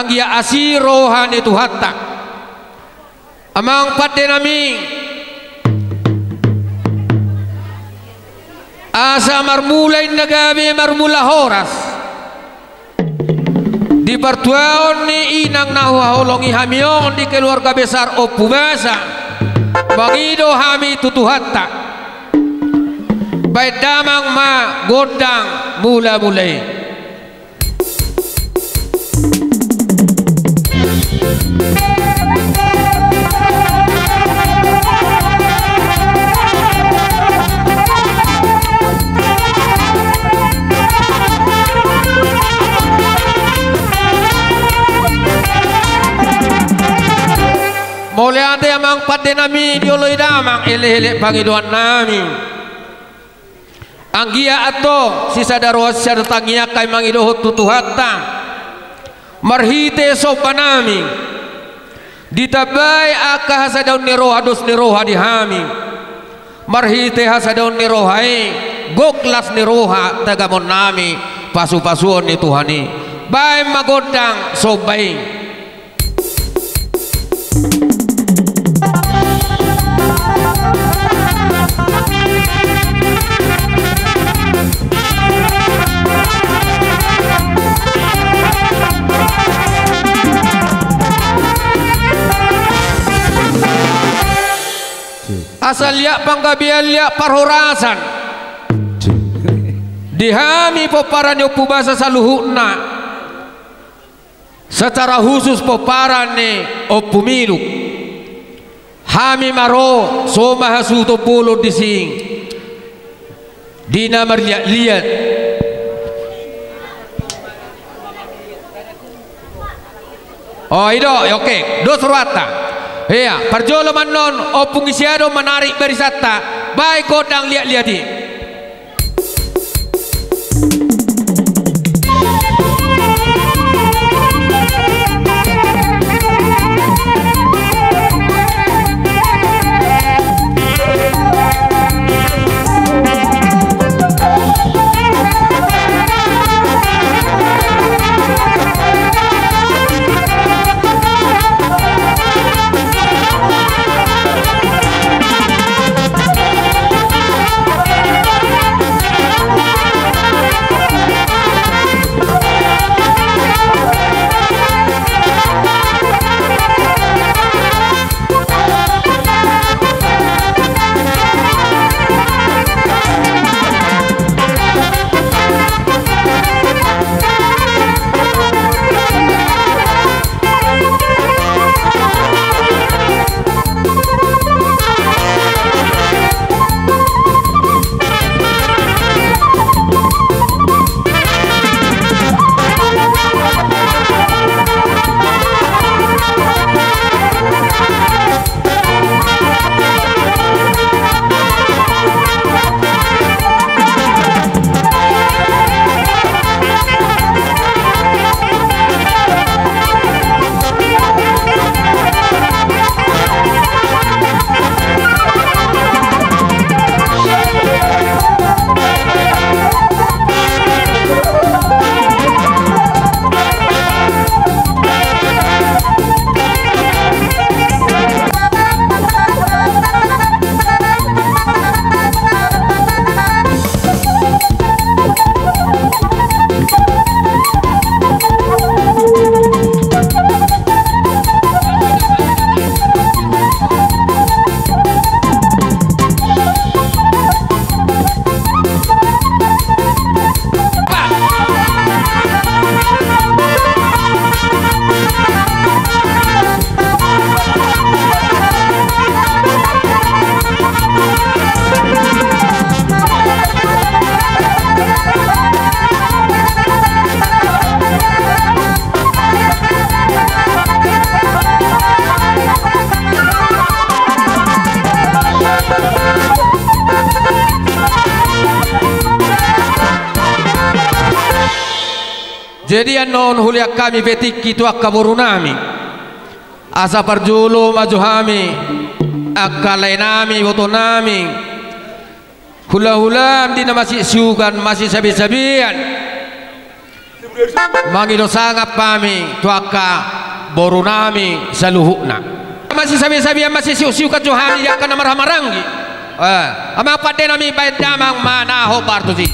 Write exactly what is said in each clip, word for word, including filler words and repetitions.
Anggiat asi roha ni Tuhanta. Amang pande nami, asa marmula inna gabe, marmula horas di partuaon ni inang na huhaholongi hami on di keluarga besar Ompu Basa, mangido hami tu Tuhanta. Baen damang ma gondang mula-mula i. Mauliate amang pande nami, dioloi damang elek-elek pangidoan nami. Anggiat antong sisada roha sisada tangiang hami mangidohon tu Tuhanta, marhite somba nami, ditambai angka hasadaon ni roha, dos ni roha di hami. Marhite hasadaon ni roha i, gok las ni roha tagamon nami, pasu-pasuon ni Tuhan i. Baen ma gondang somba i. Asa liat panggabean, liat parhorasan di hami pomparan ni Ompu Basa saluhutna. Secara khusus pomparan ni Ompu Miluk. Hami ma ro, so ma hasuhuton bolon disi di na marliat-liat. O, i do, oke, dos rohanta. Ia, parjolo ma annon, ompung i sia do manarik barisanta, baen gondang liat-liat i. Jadi annon hulean hami pe tingki tu angka boru nami. Asa parjolo ma jo hami, angka lae nami, iboto nami, hula-hulam di na masisiugan, masisabe-sabean. Mangido sangap hami tu angka borunami saluhutna. Masisabisabian, masisiuksiukan jo hami di angka na marhahamaranggi. Eh, amang pandenami, baen damang ma na hombar tusi.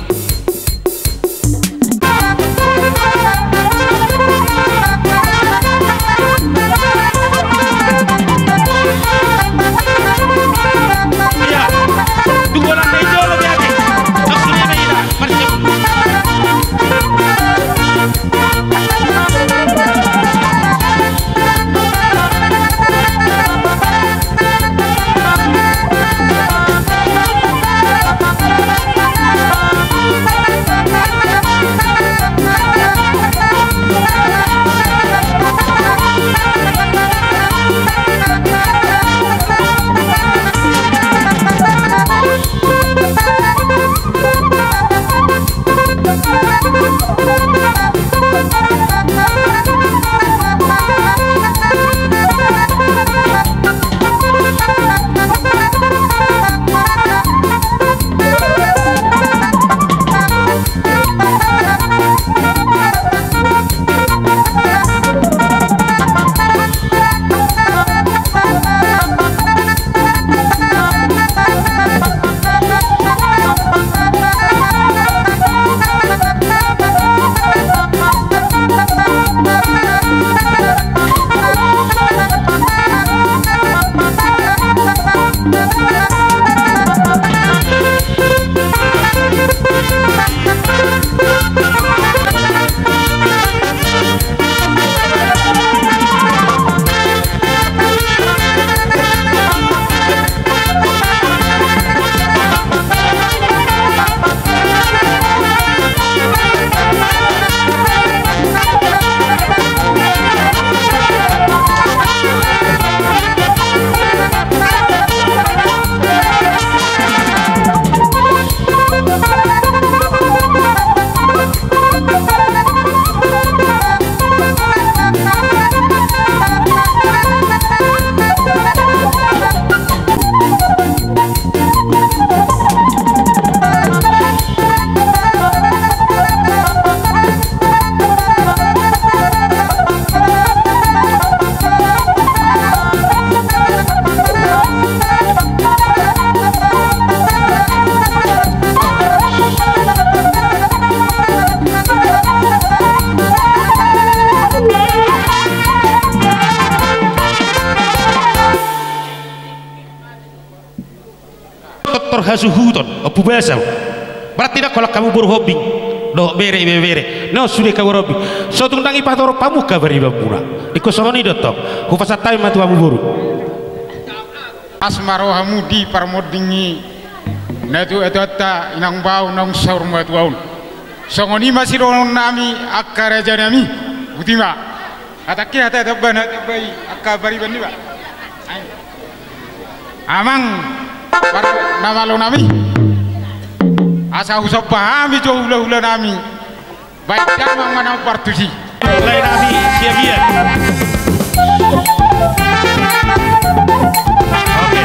Doktor hasuhuton, Ompu Basa. Berarti ndang holan hamu boru Hombing dohot bere, ibebere. Na sude hamu boru Hombing. So tung ndang dipatorop hamu habar ibamuna. Ingkon songon i do tong. Hupasahat hami ma tu hamu boru. Las ma rohamu di parmonding i natuatuanta, inang bao naung saur matua on. Songon i ma sidohononnami angka rajanami. Botima. Hatangki hata tamba na tambai angka pariban niba. Amang, par-, na malonami. Asa husomba hami jo hulahulanami. Baen damang ma na hombar tusi. Laenami siagian. Oke.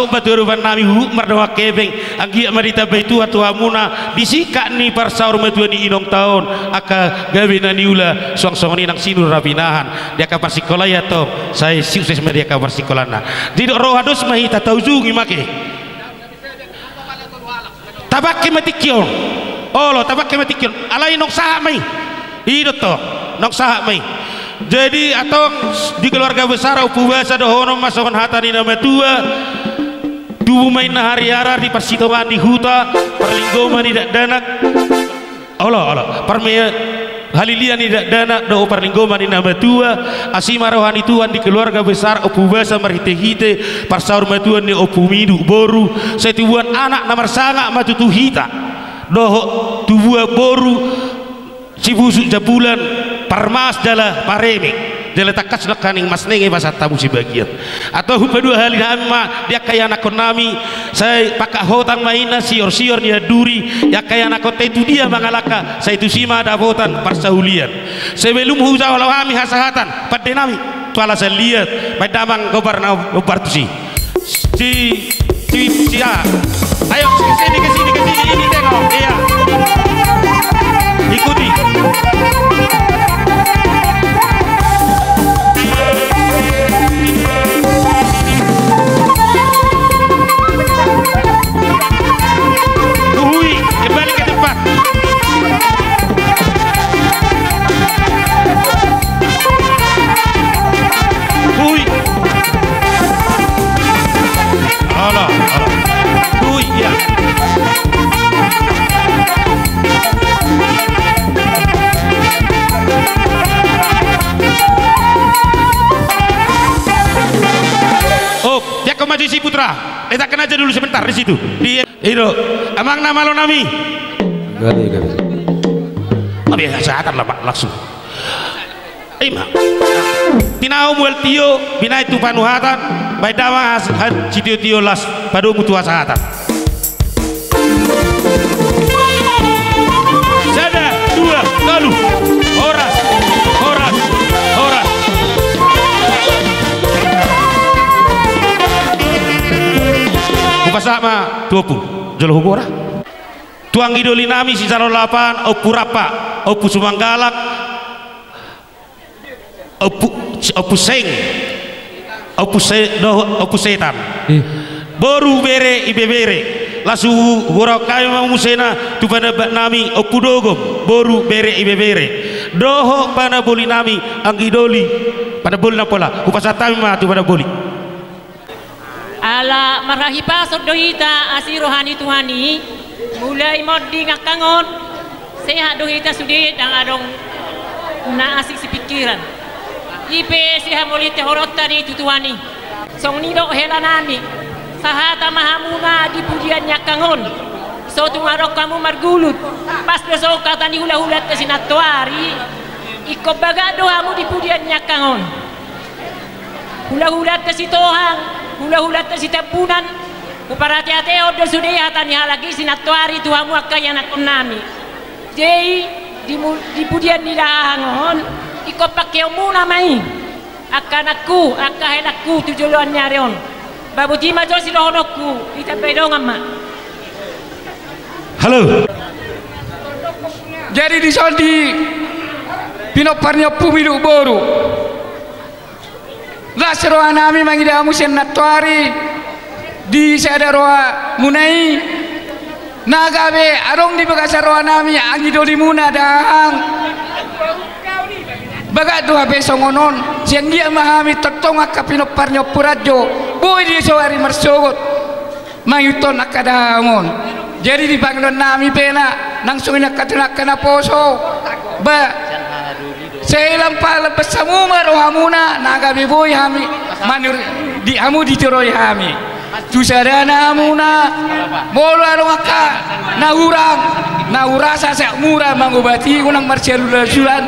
Matua adopan nami huhut mardongan hepeng, anggiat ma ditambai Tuhan tu hamuna di singkat ni parsaur matua ni inongta on angka gabe na niula, suang songon i nang sinur na pinahan di angka parsingkolanta on, sai sukses ma di angka parsingkolana. Didok roha dos ma hita, taujungi ma angka i. Tapangke ma tingki on. Olo, tapangke ma tingki on. Alai naung sahat ma i. I do tong, naung sahat ma i. Jadi antong di keluarga besar Ompu Basa dohonon ma songon hata ni na matua: Tubu ma inna hariara di parsitongaan ni huta, parlinggoman ni dakdanak. Olo, olo. Parme-, halilian ni dakdanak dohot parlinggoman ni na matua. Asi ma roha ni Tuhan di keluarga besar Ompu Basa marhitehite parsaur matua ni Ompu Miduk boru, sai tubuan anak na marsangap ma tutu hita, dohot tubuan boru sibusuk jambulan, parmas jala pareme, jala tangkas nangkaning mas nenge pasahat hamu sibagian. Antong hupaduahali hami ma di angka ianakhon nami, sai pangkat hotang ma inna siorsior ni handuri, di angka ianakhonta i tudia mangalangka, sai tusi ma dapotan parsaulian. Sebelum hujalo hami hasahatan, pande nami tu alasan liat, baen damang gombar na hombar tusi. Si, si, si, ah. Ayo, ke sini, ke sini, ke sini, ini tengok, iya. Ikuti. Luhui, kembali ke tempat. Luhui. Alah, alah. Luhui, iya. Oh, dia kau maju si putra. Letakkan aja dulu sebentar di situ. Di, itu. Amang na malo nami. Gabe, gabe. Tapi hasahatan lah, Pak, langsung. Ima. Tinahu mual tio, binaen tu panuhatan, baen damang has-, has-, sitiotio las padomu tu hasahatan. Sada, dua, tolu. Horas, horas, horas. Hupasahat ma tu ompu, jolo hugora. Tu anggidoli nami sijalo lapan, Ompu Rampa, Ompu Sumanggalang, Ompu, Ompu Seng, Ompu Se-, dohot Ompu Setan. Ih. Boru, bere, ibebere. Las hugorahon hami ma musena tu panambat nami, Ompu Dogom, boru, bere, ibebere. Dohot panamboli nami, anggidoli. Panamboli na pola. Hupasahat hami ma tu panamboli. Ala marhahipason do hita asi roha ni Tuhan i, mulai monding angka on, sehat do hita sude, ndang adong na asing sipingkiran. I pe sihamolitehoronta do i tu Tuhan i. Songon i do hela nami, sahata ma hamuna di pudian ni angka on. So tung adong hamu margulut, pas do songon hata ni hulahulanta si Nantoari, ingkon bagak do hamu di pudian ni angka on. Hulahulanta Sitohang, hulahulanta Sitambunan, huparateatehon do sude hata ni halak i si Nantoari tu hamu angka ianakhon nami. Jadi di mu-, di pudian ni dahahang on, ingkon pangkeonmuna ma i. Angka anakku, angka helangku tu joloan ni ari on. Ba boti ma jo sidohononku, ditambai dongan ma. Halo. Jadi dison di pinompar ni Ompu Miduk boru. Las roha nami mangida hamu sian Nantoari di sada rohamuna i, na gabe adong di bagasan roha nami anggidolimuna dahahang. Bagak do hape songon on, sai anggiat ma hami tongtong angka pinompar ni Ompu Ranjo, boi di so ari marsogot mangihuthon angka dahahang on. Jadi di pangidoan nami pe na, nang songon i angka tu angka naposo, ba, sai lam pala bas hamu ma rohamuna, na gabe boi hami, manur-, di hamu ditoroi hami. Tu sadana hamuna, molo adong angka na hurang, na hurasa sahat mura mangobati, unang marsialualuan,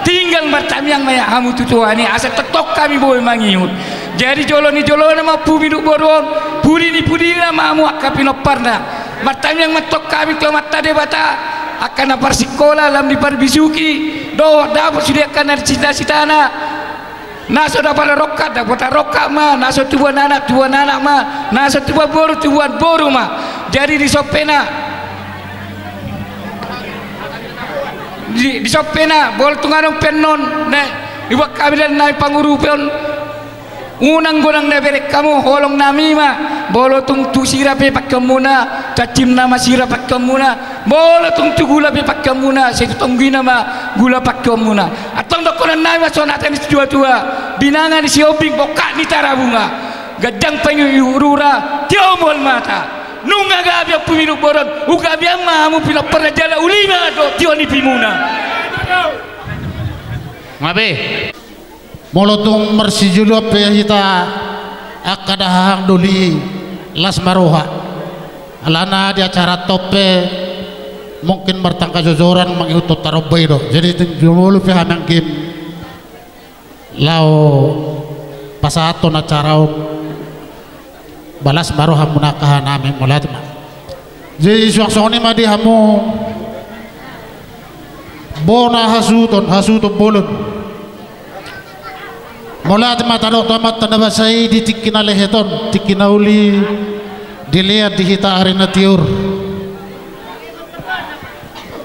tinggal martamiang ma hamu tu Tuhan i, asa tongtong hami boi mangihut. Jadi jolo ni jolona ma Ompu Miduk boru on, pudi ni pudina ma hamu angka pinomparna. Martamiang ma tongtong hami tu Amanta Debata, angka na parsingkola lam diparbisuhi, dohot dapot sude angka na sitasitana. Na so dapotan rongkap, dapotan rongkap ma, na so tubuan anak, tubuan anak ma, na so tubuan boru, tubuan boru ma. Jadi dison pe na, di, dison pe na, molo tung adong pe annon na dibuat hami dalan nami pangurupion, unang godang na bereng hamu, holong nami ma. Molo tung tu sira pe pangkeonmuna, cancim nama sira pangkeonmuna. Molo tung tu gula pe pangkeonmuna, sai tu tonggina ma gula pangkeonmuna. Antong dohonon nami ma songon hata ni situatua: Binanga ni Sihombing, bongkak ni Tarabunga, ganjang pangihuthura, tio mual mata. Nunga gabe Ompu Miduk Boru on, unggabean ma hamu pinompar na jala uli ma dohot tio nipimuna. Ngabe. Molo tung marsijoloan pe hita angka dahahang doli, las ma roha. Alana di acara antong pe mungkin martangga jojoran mangihuthon taromba i do. Jadi tung jumolo pe hami anggim laho pasahathon acara on. Ba las ma rohamuna angka hahanami, mauliate ma. Jadi suang songon i ma di hamu bona hasuhuton, hasuhuton bolon. Mauliate ma tadok tu Amanta na basa i di tingki na lehet on, tingki na uli, dilean di hita ari na tiur.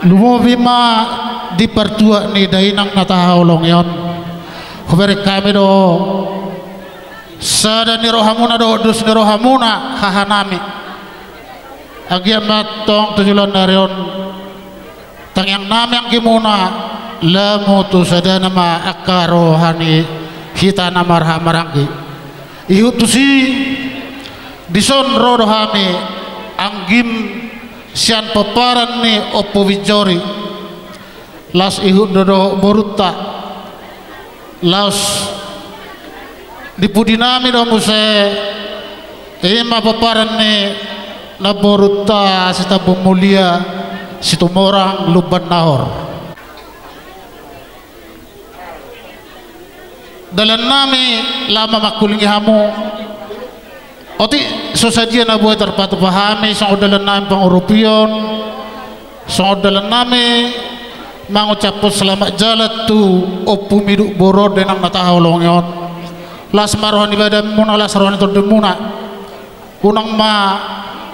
Lumobi ma di partuat ni dainang na tahaholongi on. Hubereng hami do sada ni rohamuna dohot dos ni rohamuna hahanami. Anggiat ma antong tu joloan ni ari on tangiang nami anggimuna, lamu tu sadana ma angka roha ni hita na marhahamaranggi. Ihut tusi dison ro do hami anggim sian pomparan ni Ompu Binjori. Laos ihut do dohot borunta. Laos di pudi nami do muse, i ma pomparan ni namborunta Sitambun Mulia Situmorang Lumban Nahor. Dalan nami laho mamangkulingi hamu. Otik so sadia na boi tarpatupa hami songon dalan nami pangurupion, songon dalan nami mangucaphon selamat jalan tu Ompu Miduk Boru on dainang na tahaholongi on. Las ma roha ni badanmuna, las roha ni tondimuna. Unang ma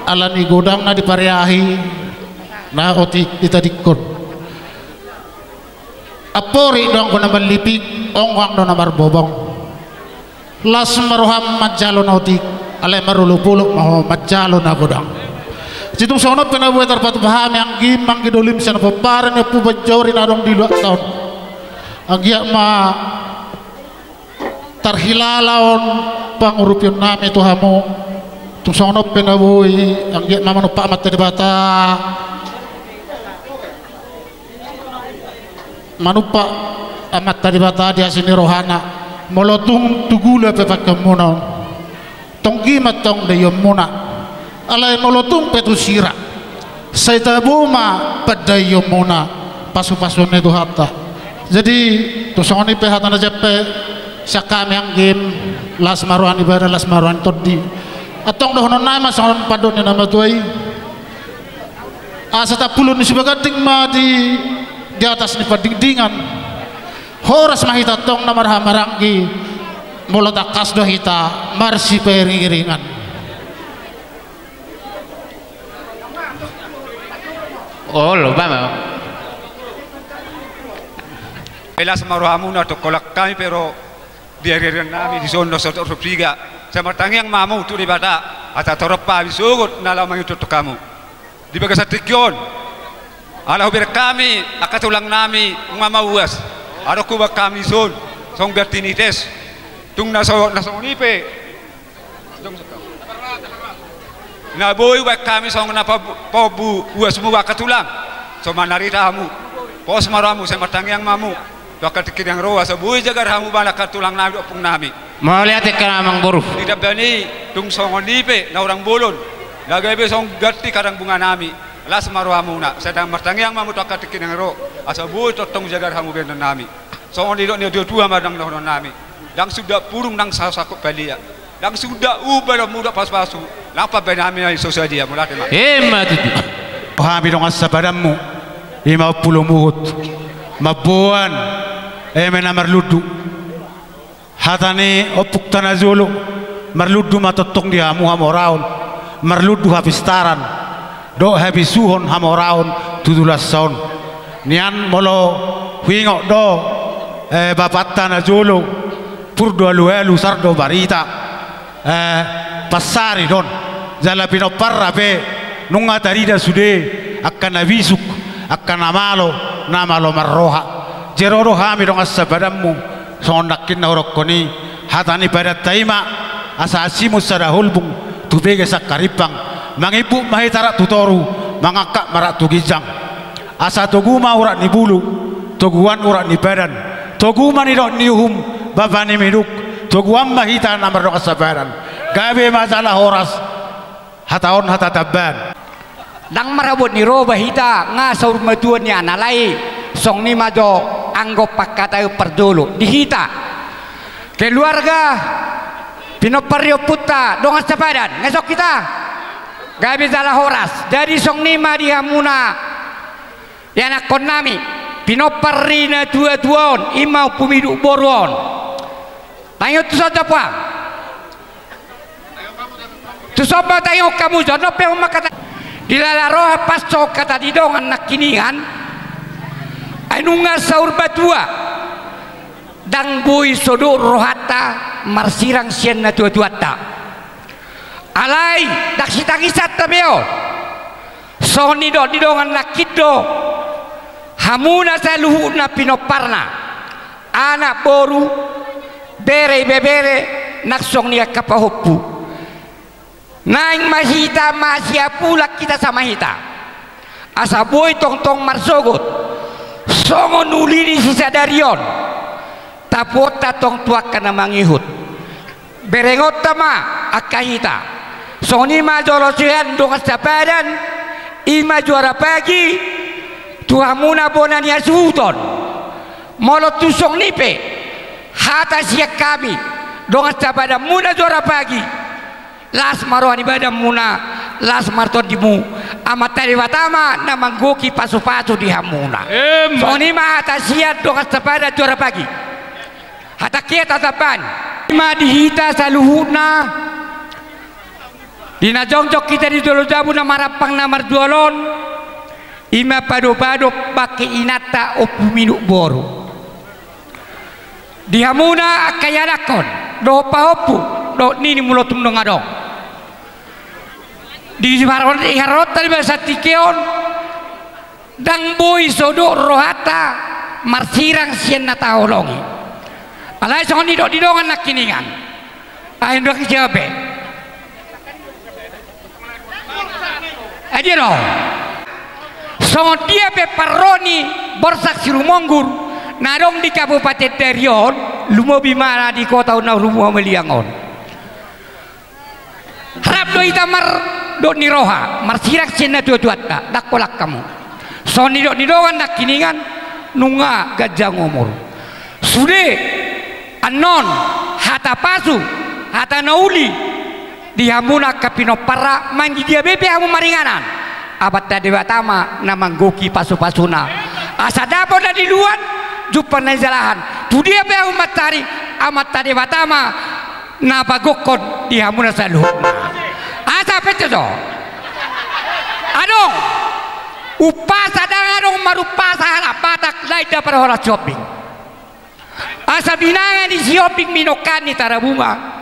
ala ni godang na dipareahi na otik ditadingkon. Amporik do anggo na mallipik, onggang do na marbobong. Las ma roham manjalo na otik, alai marolopolop ma ho manjalo na godang. Situng songon on pe na boi tarpatupa hami anggim, anggi dolim sian pomparan ni Ompu Binjori na adong di luatta on. Anggiat ma tarhilala on pangurupion nami tu hamu. Tung songon on pe na boi, anggiat ma manumpak Amanta Debata. Manumpak Amanta Debata di asi ni rohana. Molo tung tu gula pe pangkeonmuna on, tonggi ma antong daionmuna. Alai molo tung pe tu sira, sai tabo ma pandaionmuna, pasupasuon ni Tuhanta. Jadi tung songon i pe hata na jampe sian hami anggim, las ma roha ni badan, las ma roha ni tondi. Antong dohonon nami ma songon pandok ni na matua i. Asa tampulon ni Sibaganding ma di, di atas ni pandingdingan. Horas ma hita antong na marhahamaranggi, molo tangkas do hita marsipairingiringan. Olo, ba ma. Las ma rohamuna, tongkolan hami pe ro di arian nami dison na so torop piga. Sai martangiang ma hamu tu Debata, asa torop hami sogot na laho mangihuthon hamu. Di bagasan tingki on, ala hubereng hami angka tulang nami nga mauas, adong hubaen hami dison songon ganti ni tes. Tung na so, na songon i pe, na boi hubaen hami songon na pa, paombu uasmu angka tulang. So manarita hamu, pos ma rohamu, sai martangiang ma hamu tu angka tingki na naeng ro, asa boi jagar hamu bahen angka tulang nami dohot ompung nami. Mauliate angka amang boru. Ditambani tung songon i pe na hurang bolon, na gabe songon ganti karang bunga nami. Las ma rohamuna, sai dang martangiang ma hamu tu angka tingki na naeng ro, asa boi tongtong jagar hamu bahenon nami. Songon nidok ni natuatua ma dang dohonon nami. Dang suda purung, dang sasangkot palea, dang suda umbahen mudok pasupasu, dang pambahen nami so sadia. Mauliate ma. Emma tutu. Hami dongan sapadanmu, i ma Ompu Lumuhut, mamboan eme na marlundu. Hata ni ompunta na jolo, marlundu ma tongtong di hamu hamoraon, marlundu hapistaran dohot habisuhon hamoraon tu tulangsa on. Nian molo huingot do, eh, bapanta na jolo, pur do alualu, sar do barita, eh, pansari do on. Jala pinomparna pe nunga tarida sude angka na bisuk, angka na malo, na malo marroha. Jero do hami dongan sapadanmu, songon nangkin na hudokkon i, hata ni padanta i ma, asa asimun sada holbung, tu bege sangkarimpang, mangimbuk ma hita rap tu toru, mangangkat ma rap tu ginjang. Asa togu ma urat ni bulu, toguan urat ni badan, togu ma nidok ni uhum, bapa ni miduk, toguan ma hita na mardongan sapadan. Gabe ma jala horas, hata on hata tamban. Ndang marhabot ni roba hita, nga saur matua nian, alai songon i ma jo anggo pangkataion parjolo di hita. Keluarga pinompar ni ompunta dongan sapadan, nga songon hita. Gabe jala horas. Jadi songon i ma di hamuna ianakkonnami, pinompar ni natuatua on, i ma Ompu Miduk boru on. Tangion tuson jo hamu. Tuson ma tangion hamu jo, nunga pe hamu mangkatai. Dilala roha pansongkata di dongan nangkiningan. Ai nunga saur matua, ndang boi sodok rohanta marsirang sian natuatuanta. Alai ndang sitangisanta be on. Songon nidok ni dongan nangkin do, hamuna saluhutna pinomparna, anak boru, bere ibebere, nang songon i angka pahompu. Naeng ma hita masihapulan hita sama hita, asa boi tongtong marsogot songon uli ni sisadari on. Tapuonta tong tu angka na mangihut. Berengonta ma angka hita. Songon i ma jolo sian dongan sapadan, i ma Juara Pagi, tu hamuna bona ni hasuhuton. Molo tung songon i pe hata sian hami dongan sapadanmuna Juara Pagi, las ma roha ni badanmuna, las ma tondimu. Amanta Debata ma na manggohi pasupasu di hamuna. Emma. Songon i ma hata sian dongan sapadan Juara Pagi. Hata kieta tapan. I ma di hita saluhutna, di na jongjong hita di jolo jabu na marampang na marjual on, i ma padopadop bangke inanta Ompu Miduk boru. Di hamuna angka ianakkon dohot pahompu dohot nini molo tung adong. Di haroro, di haroro tadi bahasa tikeon. Ndang boi sodok rohanta marsirang sian na taholongi. Alai songon nidok di dongan nangkiningan. Ai ndang dijawab be. Ai dia do. Songon dia pe parro ni Borsak Sirumonggur na adong di Kabupaten Dari on, lumobi ma na di kota on na rumu hamaliang on. Rap do hita mardok ni roha, marsirang sian natuatuanta, ndang holan hamu. Songon nidok ni dongan nangkiningan, nunga ganjang umur. Sude annon hata pasu, hata na uli di hamuna angka pinomparna, manang di dia be pe hamu maringanan, Amanta Debata ma na manggohi pasupasuna. Asa dapot na niluan, jumpang na nijalahan. Tu dia pe hamu mansari, Amanta Debata ma na pagokhon di hamuna saluhutna. Asa pete jo. Adong umpasa, ndang adong marumpasa halak Batak lain na parhola Sihombing. Asa binanga ni Sihombing minongkan ni Tarabunga.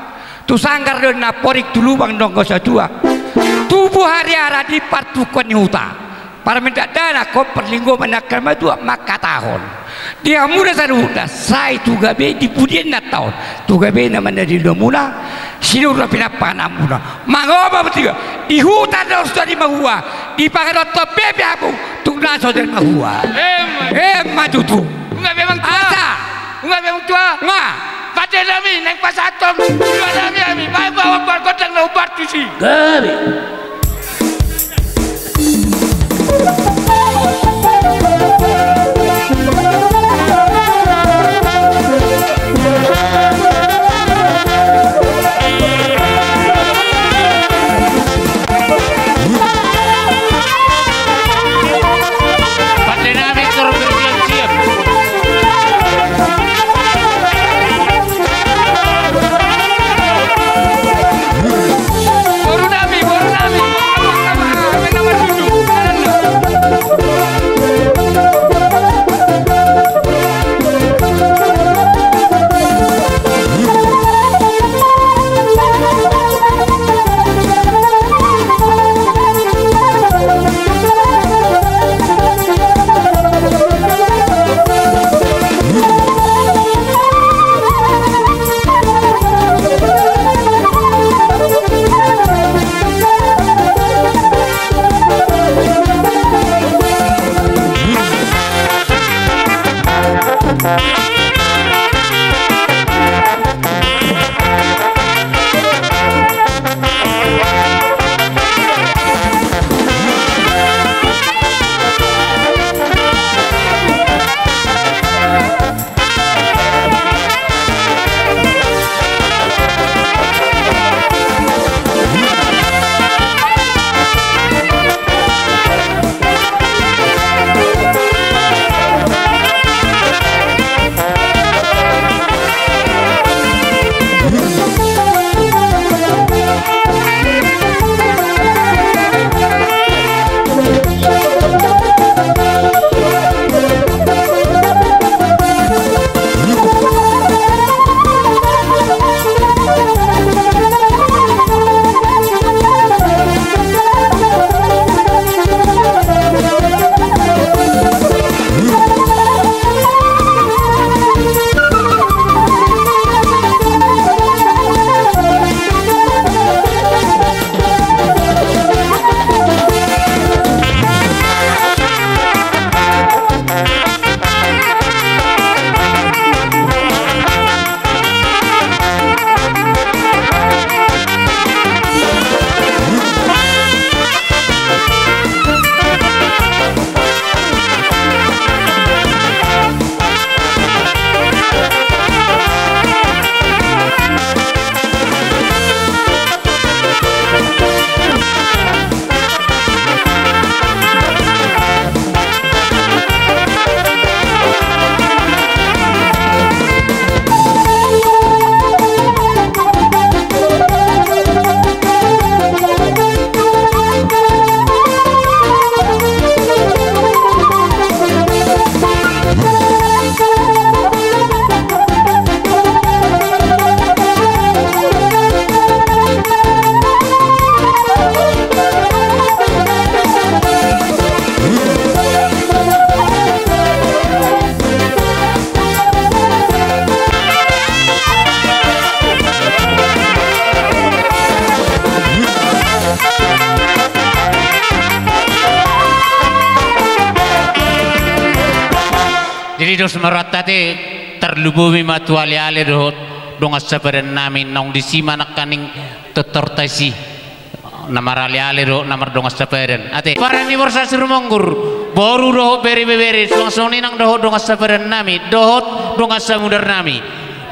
Tu sanggar do na porik, tu lubang donggo satua. Tubu hariara di partukuan ni huta. Parmendak danak, hombar linggoman ni angka na matua mangkatahon. Di hamuna saluhutna, sai tu gabe di pudian na taon, tu gabe na mandadi hamuna, sinur na pinampanganmuna. Mangomo ma tiga, di huta na so jadi mahua, di pangaranto pe pe hamu, tung na so jadi mahua. Emma. Emma tutu. Nunga be amang tua. Asa. Nunga be amang tua. Nga. Pande nami, naeng pasahathon, dua nami hami, baen ma uang gondang na umbar tusi. Gabe. Dos ma rohanta ate, tarlumobi ma tu aleale dohot dongan sapadan nami naung disi ma nangkaning tortorta i, na maraleale dohot na mardongan sapadan. Ate. Pomparan ni Borsak Sirumonggur, boru dohot bere ibebere, suang songon i nang dohot dongan sapadan nami dohot dongan samudar nami.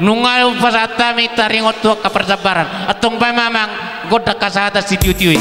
Nunga hupasahat hami taringot tu angka parsabaran. Antong baen ma amang gondang hasahatan sitiotio i.